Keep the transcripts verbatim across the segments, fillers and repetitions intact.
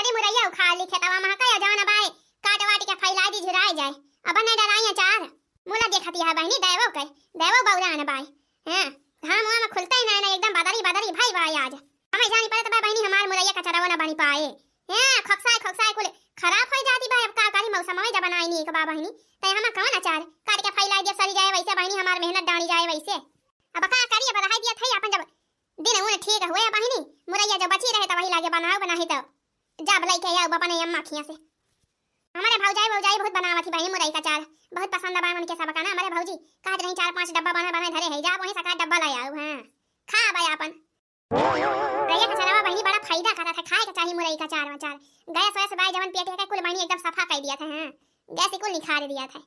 अरे मुरैया उखाड़ ली खेतवा में, का जान बाय, काट वाट के फैला दी, झुराए जाए। अब नहीं डराई अचार। मुला देखती है बहिनी, दैवो के, दैवो बौरान बाय। हाँ, घाम वाम खुलते ही ना, ना एकदम बदरी बदरी भाई बाय आज। हमें जानी पड़त बा बहिनी, हमार मुरैया का चरवा ना बनी पाए। हाँ, खकसाए खकसाए कुल खराब हो जाती बा। अब का करी, मौसम में जब बनाई नहीं एक बा बहिनी, तो हम कौन अचार काट के फैला दिया, सरी जाए वैसे बहिनी, हमार मेहनत डाली जाए वैसे। अब का करी, अब रह दिया थे अपन, जब दिन उन ठीक हुए बहिनी, मुरैया जब बची रहे तो वही लागे बनाओ, बनाही तो जब लइके आऊ अपने अम्मा खिया से। हमारे भौजाई, भौजाई बहुत बनावत ही बहिनी मुरई का चार, बहुत पसंद बा उनके सबका ना। हमारे भौजी कहत रही चार पांच डब्बा बना बना धरे है, जा वहीं सका डब्बा ले आऊ। हाँ, खा बा अपन। मुरैया का चरवा बहिनी बड़ा फायदा करत है, खाए के चाही मुरई का चार वाचार। गैस वैस बाय जवन पेट है कुल बहिनी एकदम सफा कर दिया था। हाँ, गैस कुल निखार दिया था।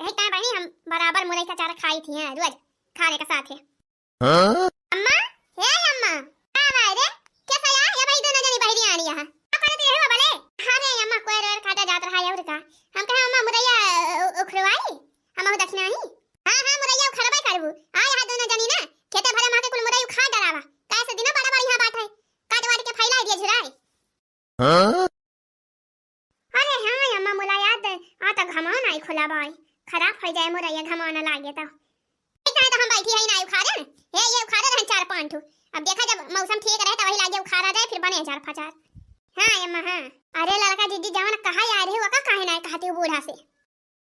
यही टाइम बहिनी हम बराबर मुरई का चार खाई थी, हाँ, रोज खाने के साथ है। हाँ? अम्मा, हे अम्मा, का बाय रे? कैसे यार, ये भाई दोनों जनी बहरी आनी यहाँ। का करती रहे हो भले? अरे अम्मा, कोई रोर काटा जात रहा है और का? हम कहे अम्मा मुरैया उ-, उखड़वाई, हम हो दखिना ही। हाँ, हाँ, मुरैया उखड़बे करबू। आ यहाँ दोनों जनी ना, खेते भरे माँ के कुल मुरई उखाड़ डरावा। कैसे दिनों बड़ा बड़ी यहाँ बात है, काट वाट के फैला दिया झुराए। हाँ? अरे हाँ अम्मा, मुला याद है, आ तो घमौन आई खुला बाय, खराब हो जाए मुरैया घमौन लागे तो। ठीक है, तो हम बैठी है ना उखाड़े, हे ये उखाड़े रहे चार पांच ठो। अब देखा जब मौसम ठीक रहे तो वही लागे उखाड़ा जाए, फिर बने अचार फचार। हाँ अम्मा हाँ। अरे लड़का जिज्जी जवन कहा यार है, वो का काहे ना कहती हूँ बूढ़ा से।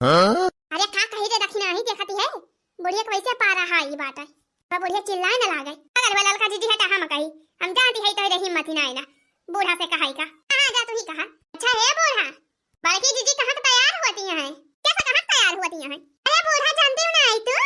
हाँ? अरे का कही रे दखिना ही देखती है, बुढ़िया के वैसे पारा हाई बाटे। अब बुढ़िया चिल्लाए न लागे। अगर वो ललका जिज्जी हटा हम कही, हम जानती है तो हिम्मत ही ना आए ना। बूढ़ा से कहाई का। हाँ, जा तू ही कहा। अच्छा हे बूढ़ा, बड़की जिज्जी कहाँ के तैयार होती हैं? कैसे कहाँ के तैयार होती हैं? अरे बूढ़ा जानती हूँ ना आई तू?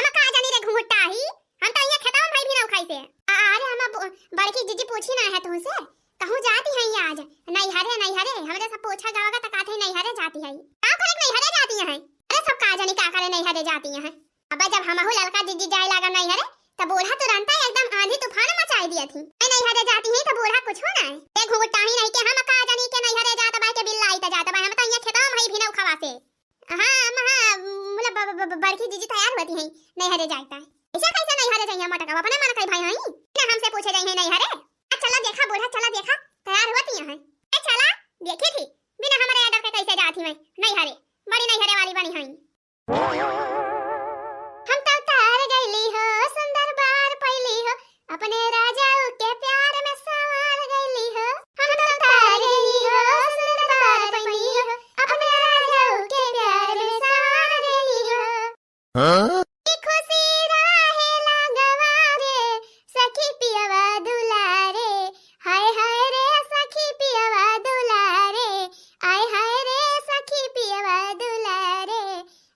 हम का जानी रे घुंघटा ही। हम तो ये खेतवा में भी ना उखाई से। आ, अरे हम ब-, बड़की जिज्जी पूछी ना है तुमसे। कहूँ जाती हैं ये आज? नैहरे, नैहरे। हमरे सब पूछा जाओगा तो कहते हैं नैहरे जाती है। का करे नैहरे जाती हैं? अरे सब का जानी का करे नैहरे जाती हैं। अब जब हमहू ललका जिज्जी जाए लागा नैहरे, त बूढ़ा तुरंत एकदम आंधी तूफान मचाई दिया थी। ए नैहरे जाती हैं त बूढ़ा कुछ हो ना है। ए घुंघटाही नहीं के हम का जानी के नैहरे जात बा के बिल्लाई त जात बा। हम तो ये खेतवा में ही भी ना उखावा से। हाँ, हम, हाँ, मतलब ब-, ब-, ब-, बड़की जिज्जी तैयार होती हैं नैहरे जाए त। ऐसा कैसे नैहरे जाइए मटका? अपने मन कई भाई हैं ना, हमसे पूछे जाइए नैहरे। आ, चला देखा बूढ़ा, चला देखा, तैयार होती हैं। ए चला, देखी थी, बिना हमारे order के कैसे जाती मैं नैहरे, बड़ी नैहरे वाली बनी हैं। हम तो तार गइली हो, सुंदर बार पइली हो, अपने राजाऊ के प्यार में सवार गइली हो। हम तो तार गइली हो, सुंदर बार पइली हो, अपने राजाऊ के प्यार में सवार गइली हो। हाँ? की खुशी रहे लगवा रे, सखी पियवा दुलारे, हाय हाय रे सखी पियवा दुलारे, आय हाय रे सखी पियवा दुलारे,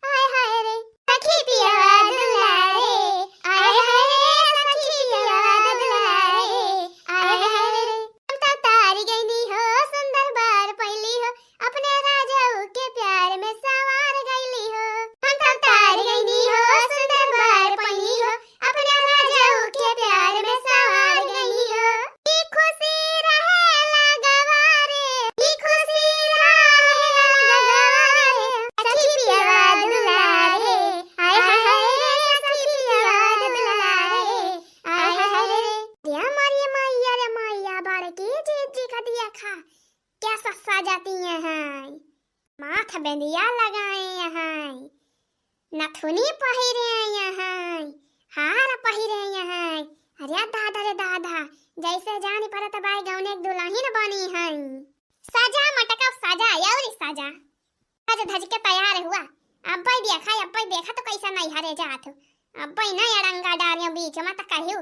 आय हाय रे सखी पियवा दुलारे, आय हाय रे सखी पियवा दुलारे, आय हाय रे। हम तो तारी गइनी हो, सुंदर बार पइली हो, अपने राजाऊ के प्यार में सवार गइली हो। हम तो तारी गइनी हो, सुंदर बार पइली हो, अपने राजाऊ के प्यार में सवार गइली हो। की खुशी रहे लगवा रे, की खुशी रहे लगवा रे, सखी पियवा दुलारे, हाय हाय रे, सखी पियवा दुलारे, हाय हाय रे। या मारिया मैया रे मैया, बड़की जिज्जी का दिया खा, क्या सस्सा जाती हैं। माथ बिंदिया लगाए हैं, नथुनी पहिरे हैं, हार पहिरे हैं। अरे दादा रे दादा, जैसे जानी पड़त बाय गौने के दुल्हन बनी हैं। सजा मटका सजा, अउरी सजा। सज धज के तैयार हुआ। अब्बे देखा, अब्बे देखा तो कैसा नैहरे जात हो। अब्बे ना अड़ंगा डारियों बीच में तो कहियो।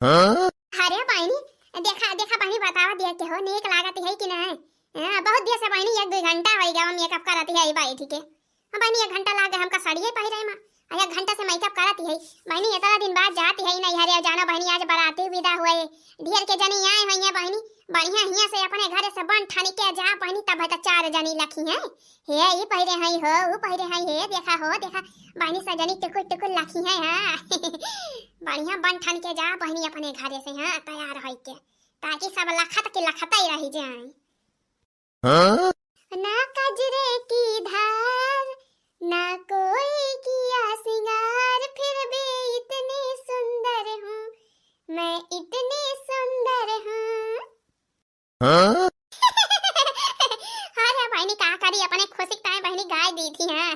हाँ? अरे बहिनी, देखा, देखा बहिनी, बतावा दिया के हो, नीक लागत है कि नहीं? हाँ, बहुत देर से बहिनी एक दो घंटा होई गवा makeup करत है बैठ के। हाँ बहिनी, एक घंटा लागे हमका साड़िए पहिरे में, और एक घंटा से makeup करत है बहिनी। इतना दिन बाद जात है नैहरे, जाना बहिनी, आज बराती विदा हुए, ढेर के जनी आए हुई है बहिनी, बढ़िया हिया से अपने घरे से बन ठन के जा बहिनी, तब तो चार जनी लखी हैं। हे, ई पहिरे हई हो, ऊ पहिरे हई, हे, देखा हो, देखा, बहिनी सजनी टुकुर टुकुर लखी है, हाँ। बढ़िया बन ठन के जा बहिनी अपने घरे से, हाँ, तैयार होई के, ताकि सब लखत के लखत ही रह जाए। हाँ? ना कजरे की धार, ना कोई किया सिंगार, फिर भी इतनी सुंदर हूँ, मैं इतनी सुंदर हूँ। हाँ? कि हाँ,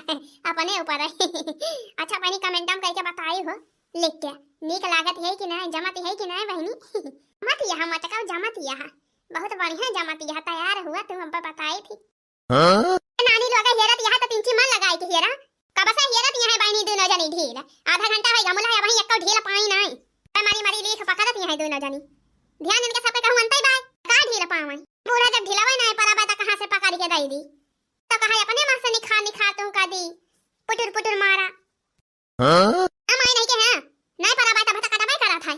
अपने ऊपर है। अच्छा बहिनी, comment में करके बताई हो, लिख के, नीक लागत है कि नहीं, जमत है कि नहीं बहिनी? मत यहाँ मटकाओ, जमत यहाँ। बहुत बढ़िया जमत यहाँ, तैयार हुआ, तुम हमको बताई थी। हाँ? नानी लोग हेरत यहाँ तो तिनची मन लगाई के हेरा। कब से हेरत यहाँ है बहिनी दोनों जनी ढील। आधा घंटा होइगा, मुला है, वहीं एक्को ढील पाई नहीं। ए, मारी मारी लीख पकड़त यहाँ है दोनों जनी। ध्यान इनके सबके कहूँ अंतई बाय। का ढील पावे? बूढ़ा जब ढीलवे नहीं परा बा, तो कहाँ से पकड़ के दई दी? तो कहा अपने मन से निखार निखार तुम का दी। पुटुर पुटुर मारा। हाँ? हम आई नहीं के हैं। नहीं परा बात, अब तो काटबे करत है।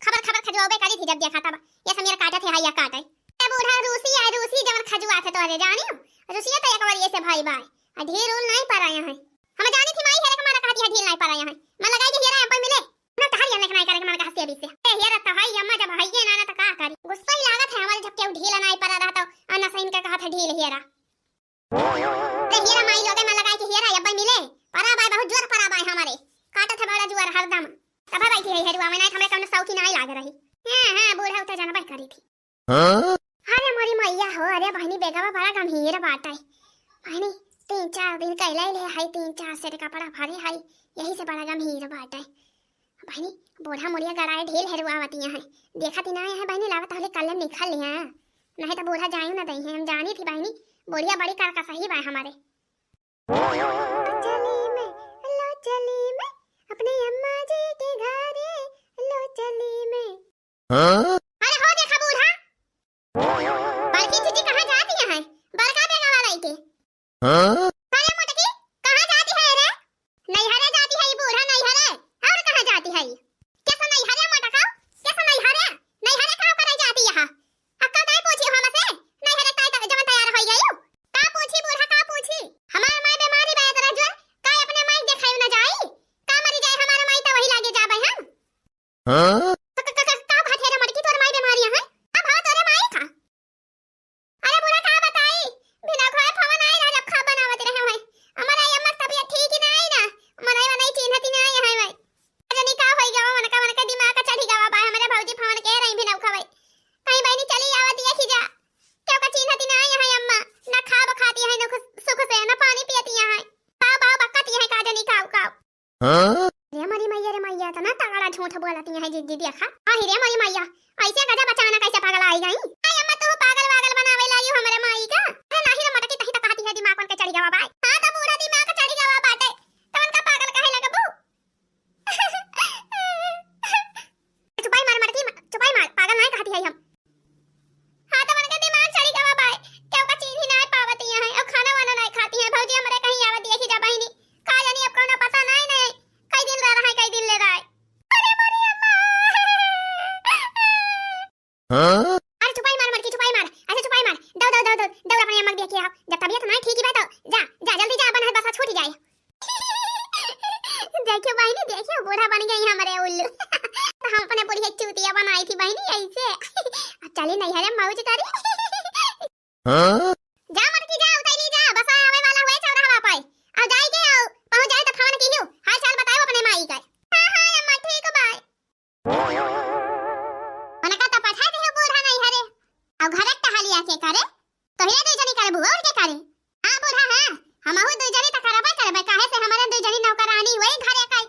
खबर खबर खजुआबे करी थी जब देखा तब। ये समीर काटत है, हाय या काटे। ए बूढ़ा रूसी है, रूसी जवन खजुआ थे तोरे जानियो। रूसिया तो एक बार ये से भाई बाय। आ ढील उल नहीं परा यहाँ है। हम जानी थी माई हेरे के मारा कहती है ढील नहीं परा यहाँ है। मन लगाई के हेरा अब मिले। ना तहार ये नहीं करे के मन कहती है बीच से। ए हेरा तो है अम्मा, जब है ये ना, ना तो का करी। गुस्सा ही लागत है हमारे जब केहू ढील नहीं परा रहता। अन्ना सही इनका कहा था ढील हेरा। अरे हेरा माई लोगे मन लगाई के हेरा अब्बे मिले। परा बाय बहुत जोर परा बाय हमारे। काटत है बड़ा जोर हरदम। तब बैठी है हेरुआ में, नहीं तो हमें कौनो सौखी नहीं लाग रही। हाँ, हाँ, बूढ़ा उठे जानबे करी थी। हाँ? अरे मोरी मैया हो, अरे बहिनी बेगवा बड़ा गंभीर बाटे। बहिनी, तीन चार दिन कैले ले है, तीन चार सेट कपड़ा भरे है, यही से बड़ा गंभीर बाटे। बहिनी, बूढ़ा मुड़िया गड़ाए ढील हेरुआवतिया है। देखा ती ना है बहिनी, लागत हले कल्ले निकल लिया। नहीं तो बूढ़ा जायू ना दई है, हम जानी थी बहिनी, बुढ़िया बड़ी करकसही बाय हमारे। लो चली मैं, लो चली मैं, अपने अम्मा जी के घरे, लो चली मैं। हाँ? अरे हो देखा बूढ़ा, बड़की जीजी कहाँ जाती है? बड़का बेगवा लइके। हाँ? अरे मोटकी, कहाँ जाती है रे? नैहरे जाती है ये बूढ़ा, नैहरे। और कहाँ जाती है ये? कैसा नैहरे मोटका? कैसा नैहरे? नैहरे कहाँ करे जाती यहाँ? अक्का दाई पूछी हमसे? नैहरे ताई तक जवन तैयार होई गई। का पूछी बूढ़ा, का पूछी? हमार माई बीमारी बा इतना जोर, का अपने माई देखाई ना जाई? का मरी जाए हमार माई तो वही लागे जाबे हम। हाँ? क-, क-, क-, का बात है रे मटकी, तोर माई बीमारी है? अब हाँ तोरे माई का? अरे बुढ़ा का बताई, बिना खोए फवन आई रहा जब खा बनावत रहे हैं। हमारा ये अम्मा तबीयत ठीक ही ना आई ना, मनई मनई चिन्हती ना आई है भाई। जनी का होई गवा, मनका मनका दिमाग का चढ़ी गवा बा। हमारे भौजी फवन के रही बिना खवाई, कहीं बहनी चली आवा दिया खिजा। क्यों का चिन्हती ना आई है अम्मा, ना खाब खाती है, ना खुस-, सुख से, ना पानी पियती है। बाव बाव बक्कती है का जनी काव काव। हाँ? रे मोरी मैया रे मैया, इतना तगड़ा झूठ बोलती है जीजी देखा। अही रे मोरी मैया, ऐसे गजब अचानक कैसे पगला आई गई? आई अम्मा, तू पागल वागल बनावे लागी हमरे माई का? अरे नाही रे मटकी, तही तो कहती है दिमाग उनके चढ़ी गवा बाय। हाँ तो बूढ़ा दिमाग चढ़ी गवा बाटे, तो उनका पागल कहे लगबू? चुपाई मार मटकी, चुपाई मार, पागल नाही कहती है हम। हाँ, तो उनके दिमाग चढ़ी गवा बाय, केहू का चीन्ही नाय पावती हैं, और खाना वाना नाय खाती हैं। भौजी हमरे कहीं आवत देखी जा बहिनी, का जानी अब कौनो पता नाय, नाय, कई दिन रह रहा है, कई दिन ले रहा है। अरे मोरी अम्मा। हाँ? अरे चुपाई मार मटकी, चुपाई मार, अच्छा चुपाई मार, दौड़, दौड़, दौड़, दौड़, दौड़ अपने अम्मा के देखे आओ, जब तबीयत नाय ठीक ही बा तो जा, जा, जल्दी जा, अपन बसा छूट जाए। देखियो बहिनी, देखियो, बूढ़ा बन गई हमरे उल्लू। तो हम अपने बुढ़िया चूतिया बनाई थी बहिनी ऐसे। अब चली नैहरे मौज करी। हाँ? जा मटकी जा, उतैली जा, बस आवे वाला हुए चौराहा पे। अब जाई के आओ, पहुँच जाए तो फोन कीहू, हाल चाल बताओ अपने माई का। हाँ, हाँ, अम्मा, ठीक बाय। उनका तो पठा दियो बूढ़ा नैहरे। अब घरे टहलिया के करे? तोहरे दुई जनी करबू, और के करे? हाँ बूढ़ा, हाँ, हमहू दुई जनी तो करबे करबे, काहे से हमरे दुई जनी नौकरानी हुए घरे कई।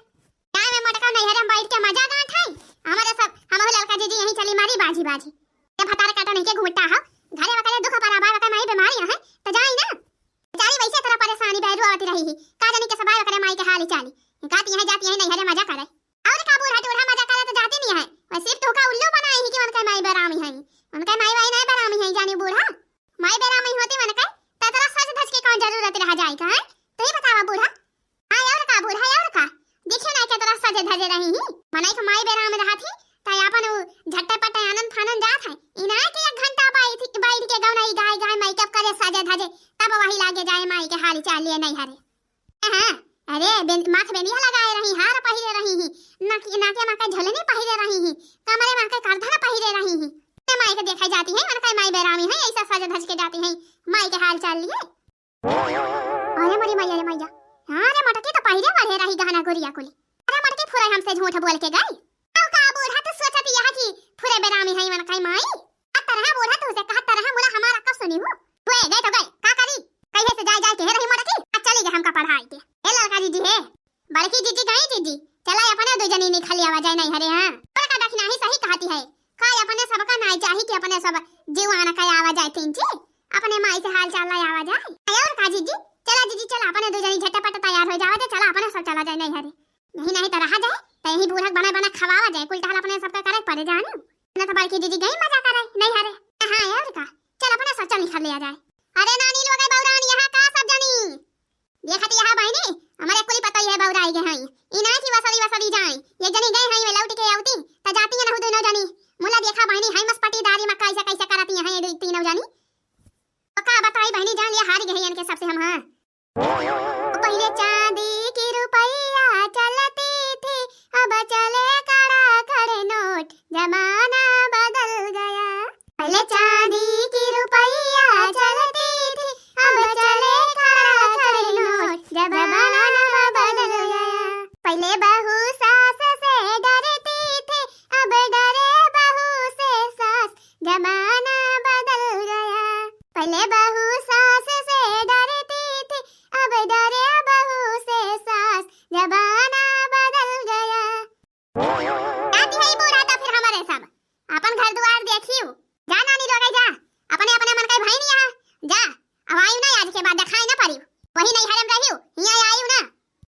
गाँव में मोटका नैहरे में बैठ के मजा गाँठ है। हमरे सब, हमहू ललका जीजी यहीं चली मारी बाजी बाजी। जब भतार काटो नहीं के घूमता हो, घरे वकरे दुख पर आबार वकरे माई बीमारी है, तो जाई ना। बेचारी वैसे तरह परेशानी बहरुआवत रही ही, का जानी के सबाय वकरे माई के हाल चाली। कहती है जाती है नैहरे मजा करे। और का बूढ़ा टूढ़ा मजा करे तो जाती नहीं है। वह सिर्फ तोहका उल्लू बनाई ही कि उनके माई बेरामी है। उनके माई वाई नहीं बेरामी है, जानी बूढ़ा। माई बेरामी होती उनके, तो इतना सज धज के कौन जरूरत रह जाए का, हैं? तू ही बतावा बूढ़ा। हाँ, और का बूढ़ा, और का? देखे ना के तरह सजे धजे रही ही। मनई के माई बेराम रहा थी, तो अपन उ झट्टे पट्टे आनंद फानन जात है। इना के एक घंटा बैठ, बैठ के गौना ई गाय गाय makeup करे सजे धजे, तब वही लागे जाए माई के हाल चाल लिए नहीं हरे। हाँ, अरे, बेन-, माथ बेनिया लगाए रही, हार पहिरे रही ही, नाक-, नाके माके झुलनी पहिरे रही ही, कमरे माके करधन पहिरे रही ही। ते माई के देखे जाती है, उनका माई बेरामी है, ऐसा सज धज के जाती है, माई के हाल चाल लिए। अरे मोरी मैया रे मैया, हाँ रे मटकी तो पहिरे बढ़े रही गहना गुरिया कुली। अरे मटकी फुरे हमसे झूठ बोल के गई। अब का बूढ़ा तो सोचत यह कि फुरे बेरामी है उनका माई। अब तरह बूढ़ा तुझसे कहा तरह मुला हमारा कब सुनी हूँ। हुए गए तो गए, का करी? कहे से जाए जाए के रही मटकी, अब चली गए हमका ना कहीं आवा जाए तीन जी, अपने माई से हाल चाल ला आवा जाए। अरे और का जीजी, चला जीजी, चला अपने दो जनी झटपट तैयार हो जावा जाए, चला अपने सब चला जाए नैहरे। नहीं, नहीं तो रहा जाए, तो यही बूढ़ा के बना बना खवावा जाए, कुल टहल अपने सबका करे पड़े जाने। ना तो बड़की जीजी गई मजा करे नैहरे। हाँ, और का, चल अपने सब चल निकल लिया जाए। अरे नानी लोग, बौरान यहाँ का सब जनी। देखत यहाँ बहिनी, हमारे कुली पतई है बौराई गए हैं। ई ना कि वसरी वसरी जाए। एक जनी गए हैं, वे लौट के आवती, त जाती है ना दोनों जनी। मुला देखा बहिनी, है मस पटीदारी में कैसे कैसे करती हैं ये तीनों जनी। तो का बताई बहिनी, जान लिया हार गए हैं इनके सबसे हम, हाँ। पहले चांदी की रुपया चलती थी, अब चले कड़ा खड़े नोट, जमाना बदल गया। पहले चांदी की रुपया चलती थी, अब चले कड़ा खड़े नोट, जमाना बदल गया। पहले बहू सास से डरती थी, अब डरे बहू से सास, जमाना बदल गया। पहले बहू सास से डरती थी, अब डरे बहू से सास, जमाना बदल गया। जाती है ई बूढ़ा तो फिर हमारे सब अपन घर दुआर देखियो। जा नानी लोगे जा, अपने अपने मन के भई नहीं यहाँ। जा, अब आयु ना, आज के बाद दिखाई ना पड़ियो। वही नैहरे में रहियो, यहाँ आयु ना।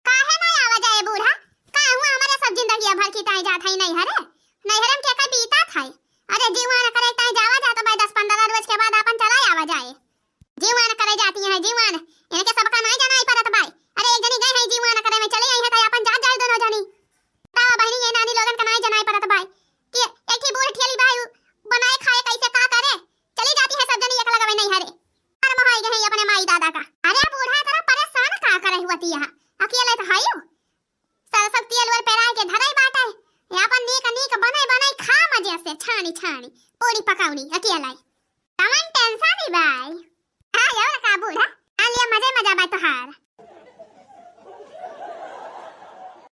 काहे ना आवा जाए बूढ़ा, का हुआ हमारे सब जिंदगी भर की ताई जात है नैहरे। नैहरे में के का बीता था। अरे जीवा न करे ताई जावा जात भाई, दस पन्द्रह रोज के बाद अपन चला आवा जाए। जीवा न करे जाती है, जीवा न, इनके सबका नहीं जाना ही पड़त भाई। अरे एक जनी गए हैं जीवा न करे में चले आई है तो अपन जात जाए दोनों जनी। बतावा बहिनी, ये नानी लोगन का नाई जनाई पड़त बाई कि एक ही बूढ़ ठेली बाई, उ बनाए खाए कैसे का करे, चली जाती है सब जनी एक लगवे नैहरे। अरे मोहाई गए अपने माई दादा का। अरे बूढ़ा, इतना परेशान का करे हुआ ती यहाँ? अकेले तो हायू। सरसों तेल वेल पेराए के धराई बाटे, ये अपन नीक नीक बनाई बनाई खा मजे से, छानी छानी, पूड़ी पकौड़ी अकेले। कमन टेंशन ही बाई।